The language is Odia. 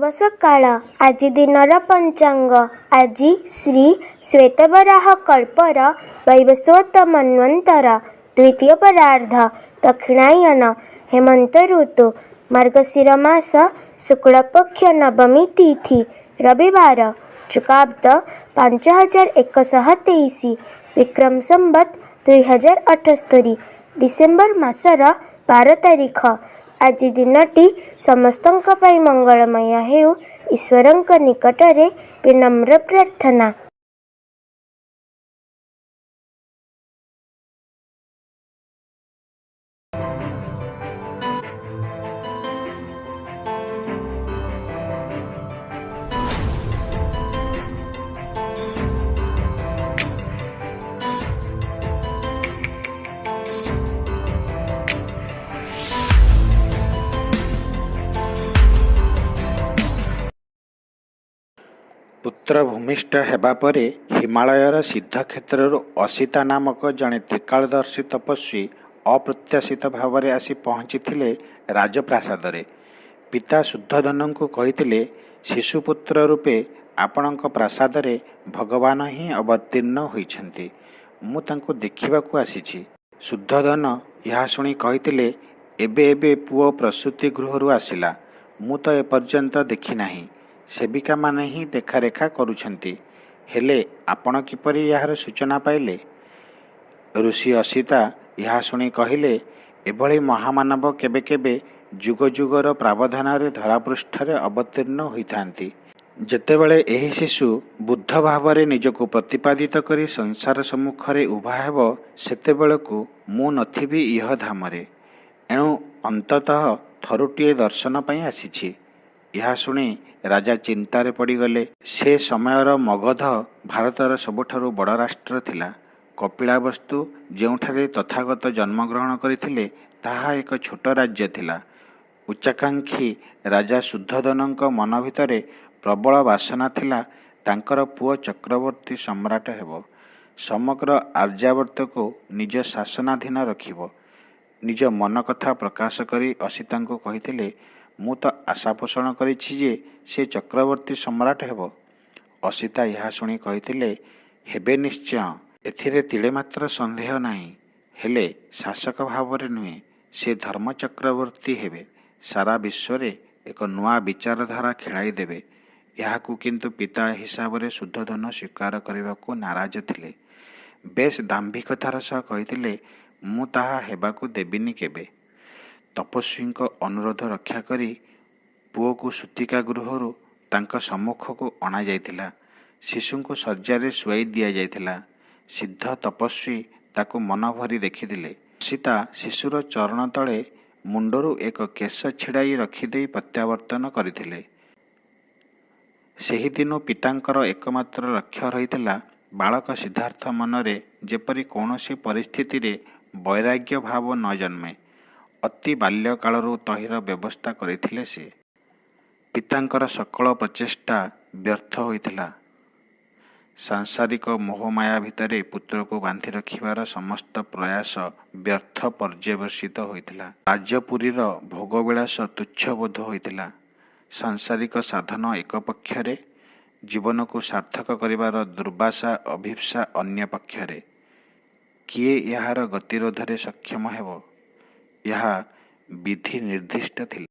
ଶୁଭ ସକାଳ। ଆଜି ଦିନର ପଞ୍ଚାଙ୍ଗ। ଆଜି ଶ୍ରୀ ଶ୍ୱେତବରାହ କଳ୍ପର ବୈବସ୍ୱତ ମନ୍ୱନ୍ତର ଦ୍ୱିତୀୟ ପରାର୍ଦ୍ଧ, ଦକ୍ଷିଣାୟନ, ହେମନ୍ତ ଋତୁ, ମାର୍ଗଶିର ମାସ ଶୁକ୍ଳପକ୍ଷ ନବମୀ ତିଥି, ରବିବାର, ଯୁଗାବ୍ଦ 5123, ବିକ୍ରମ ସମ୍ବତ 2078, ଡିସେମ୍ବର ମାସର 12 ତାରିଖ। ଆଜି ଦିନଟି ସମସ୍ତଙ୍କ ପାଇଁ ମଙ୍ଗଳମୟ ହେଉ, ଈଶ୍ୱରଙ୍କ ନିକଟରେ ବିନମ୍ର ପ୍ରାର୍ଥନା। ପୁତ୍ର ଭୂମିଷ୍ଠ ହେବା ପରେ ହିମାଳୟର ସିଦ୍ଧକ୍ଷେତ୍ରରୁ ଅସିତା ନାମକ ଜଣେ ତ୍ରିକାଳଦର୍ଶୀ ତପସ୍ୱୀ ଅପ୍ରତ୍ୟାଶିତ ଭାବରେ ଆସି ପହଞ୍ଚିଥିଲେ ରାଜପ୍ରାସାଦରେ। ପିତା ଶୁଦ୍ଧୋଦନଙ୍କୁ କହିଥିଲେ, ଶିଶୁପୁତ୍ର ରୂପେ ଆପଣଙ୍କ ପ୍ରାସାଦରେ ଭଗବାନ ହିଁ ଅବତୀର୍ଣ୍ଣ ହୋଇଛନ୍ତି। ମୁଁ ତାଙ୍କୁ ଦେଖିବାକୁ ଆସିଛି। ଶୁଦ୍ଧୋଦନ ଏହା ଶୁଣି କହିଥିଲେ, ଏବେ ଏବେ ପୁଅ ପ୍ରସୂତି ଗୃହରୁ ଆସିଲା। ମୁଁ ତ ଏପର୍ଯ୍ୟନ୍ତ ଦେଖିନାହିଁ। ସେବିକାମାନେ ହିଁ ଦେଖାରେଖା କରୁଛନ୍ତି। ହେଲେ ଆପଣ କିପରି ଏହାର ସୂଚନା ପାଇଲେ? ଋଷି ଅସିତା ଏହା ଶୁଣି କହିଲେ, ଏଭଳି ମହାମାନବ କେବେ କେବେ ଯୁଗ ଯୁଗର ପ୍ରାବଧାନରେ ଧରାପୃଷ୍ଠରେ ଅବତୀର୍ଣ୍ଣ ହୋଇଥାନ୍ତି। ଯେତେବେଳେ ଏହି ଶିଶୁ ବୁଦ୍ଧ ଭାବରେ ନିଜକୁ ପ୍ରତିପାଦିତ କରି ସଂସାର ସମ୍ମୁଖରେ ଉଭା ହେବ, ସେତେବେଳକୁ ମୁଁ ନଥିବି ଇହଧାମରେ। ଏଣୁ ଅନ୍ତତଃ ଥରୁଟିଏ ଦର୍ଶନ ପାଇଁ ଆସିଛି। ଏହା ଶୁଣି ରାଜା ଚିନ୍ତାରେ ପଡ଼ିଗଲେ। ସେ ସମୟର ମଗଧ ଭାରତର ସବୁଠାରୁ ବଡ଼ ରାଷ୍ଟ୍ର ଥିଲା। କପିଳାବସ୍ତୁ ଯେଉଁଠାରେ ତଥାଗତ ଜନ୍ମଗ୍ରହଣ କରିଥିଲେ, ତାହା ଏକ ଛୋଟ ରାଜ୍ୟ ଥିଲା। ଉଚ୍ଚାକାଂକ୍ଷୀ ରାଜା ଶୁଦ୍ଧୋଦନଙ୍କ ମନ ଭିତରେ ପ୍ରବଳ ବାସନା ଥିଲା ତାଙ୍କର ପୁଅ ଚକ୍ରବର୍ତ୍ତୀ ସମ୍ରାଟ ହେବ। ସମଗ୍ର ଆର୍ଯ୍ୟାବର୍ତ୍ତକୁ ନିଜ ଶାସନାଧୀନ ରଖିବ। ନିଜ ମନକଥା ପ୍ରକାଶ କରି ଅସିତାଙ୍କୁ କହିଥିଲେ, ମୁଁ ତ ଆଶା ପୋଷଣ କରିଛି ଯେ ସେ ଚକ୍ରବର୍ତ୍ତୀ ସମ୍ରାଟ ହେବ। ଅସିତା ଏହା ଶୁଣି କହିଥିଲେ, ହେବେ ନିଶ୍ଚୟ। ଏଥିରେ ତିଳେମାତ୍ର ସନ୍ଦେହ ନାହିଁ। ହେଲେ ଶାସକ ଭାବରେ ନୁହେଁ, ସେ ଧର୍ମଚକ୍ରବର୍ତ୍ତୀ ହେବେ। ସାରା ବିଶ୍ୱରେ ଏକ ନୂଆ ବିଚାରଧାରା ଖେଳାଇ ଦେବେ। ଏହାକୁ କିନ୍ତୁ ପିତା ହିସାବରେ ଶୁଦ୍ଧୋଦନ ସ୍ୱୀକାର କରିବାକୁ ନାରାଜ ଥିଲେ। ବେଶ୍ ଦାମ୍ଭିକତାର ସହ କହିଥିଲେ, ମୁଁ ତାହା ହେବାକୁ ଦେବିନି କେବେ। ତପସ୍ୱୀଙ୍କ ଅନୁରୋଧ ରକ୍ଷା କରି ପୁଅକୁ ସୂତିକା ଗୃହରୁ ତାଙ୍କ ସମ୍ମୁଖକୁ ଅଣାଯାଇଥିଲା। ଶିଶୁଙ୍କୁ ଶଯ୍ୟାରେ ଶୁଆଇ ଦିଆଯାଇଥିଲା। ସିଦ୍ଧ ତପସ୍ୱୀ ତାକୁ ମନଭରି ଦେଖିଥିଲେ। ଅସିତା ଶିଶୁର ଚରଣ ତଳେ ମୁଣ୍ଡରୁ ଏକ କେଶ ଛିଡ଼ାଇ ରଖିଦେଇ ପ୍ରତ୍ୟାବର୍ତ୍ତନ କରିଥିଲେ। ସେହିଦିନୁ ପିତାଙ୍କର ଏକମାତ୍ର ଲକ୍ଷ୍ୟ ରହିଥିଲା ବାଳକ ସିଦ୍ଧାର୍ଥ ମନରେ ଯେପରି କୌଣସି ପରିସ୍ଥିତିରେ ବୈରାଗ୍ୟ ଭାବ ନ ଜନ୍ମେ। ଅତି ବାଲ୍ୟକାଳରୁ ତହିଁର ବ୍ୟବସ୍ଥା କରିଥିଲେ ସେ। ପିତାଙ୍କର ସକଳ ପ୍ରଚେଷ୍ଟା ବ୍ୟର୍ଥ ହୋଇଥିଲା। ସାଂସାରିକ ମୋହମାୟା ଭିତରେ ପୁତ୍ରକୁ ବାନ୍ଧି ରଖିବାର ସମସ୍ତ ପ୍ରୟାସ ବ୍ୟର୍ଥ ପର୍ଯ୍ୟବସିତ ହୋଇଥିଲା। ରାଜପୁରୀର ଭୋଗବିଳାସ ତୁଚ୍ଛ ବୋଧ ହୋଇଥିଲା। ସାଂସାରିକ ସାଧନ ଏକ ପକ୍ଷରେ, ଜୀବନକୁ ସାର୍ଥକ କରିବାର ଦୁର୍ବାସା ଅଭୀପ୍ସା ଅନ୍ୟ ପକ୍ଷରେ। କିଏ ଏହାର ଗତିରୋଧରେ ସକ୍ଷମ ହେବ? ଏହା ବିଧି ନିର୍ଦ୍ଦିଷ୍ଟ ଥିଲା।